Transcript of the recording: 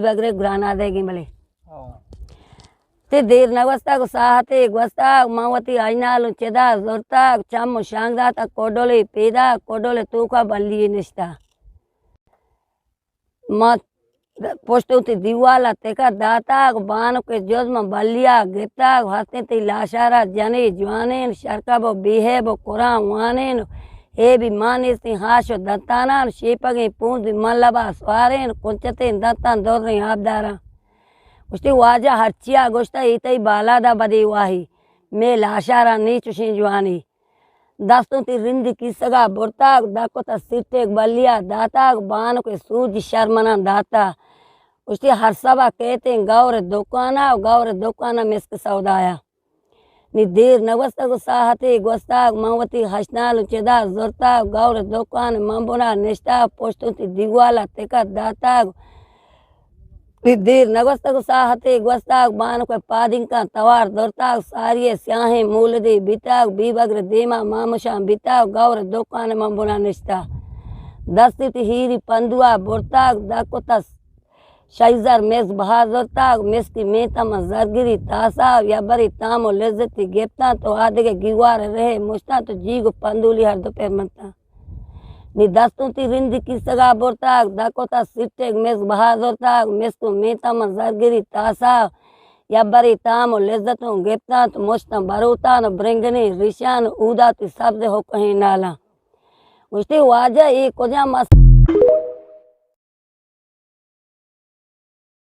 بگرے گرانا دے گی ملے۔ تے دیر نہ گوستگ، ساعتے گوستگ، من وتی اجنال و چدا زرتگ، چم و شانگ داتگ، کوڈولے پیداک، کوڈولے توکا بلی نشتہ۔ ما پشت وتی دیوالا تکہ داتگ، بانک جز من بلیا گپتگ، ہستیں تئی لاشارا جنے جوانین، شرکب و بیہیب و قرآن وانین، اے بی ما نیستیں ہاش و دنتانان، شیپگیں پونز بی من لبا سوارین، کنچتیں دنتان دریں آبداران۔ گوشتی، واجہ ہرچیا گوشتہ، اے تئی بالادا بدے واہی، مے لاشارا نی چشیں جوانی۔ دستوں تی رندی کیسگا برتگ، دکتا سٹیک بلیا داتگ، بانک سوج شرمنان داتا۔ گوشتی، ہر سبا کیتیں گور دکانا و گور دکانا مسک سودایا۔ نی دیر نہ گوستگ و ساعتے گوستگ، من وتی ہشنال و چدا زرتگ، گور دکان من بنا نشتگ، پشت وتی دیوالا تکہ داتگ۔ نی دیر نہ گوستگ و ساعتے گوستگ، بانک پادینکاں توار زرتگ، ساری سیاہیں مولدے بیتگ، بیبگر دیما مامشان بیتگ، گور دکان من بنا نشتگ۔ دستی تی ہیری پندوا برتگ، دکتس شیزر مسک بہا زرتگ، مسکی میتم زرگری تاسا، یا بری تام و لذتی گپتاں، تو آدگہ گیوار رہے مشتاں، تو جیگ و پندولی ہر دو پیر منتاں۔ نی دستوں تی رندی کیسگا برتگ، دکتا سٹیک مسک بہا زرتگ، مسک و میتم زرگری تاسا، یا بری تام و لذتوں گپتاں، تو مشتاں بروتان و برنگنی ریشان، اودا تی سبز ہو کہیں نالاں۔ گوشتی، واجہ، اے کجام است؟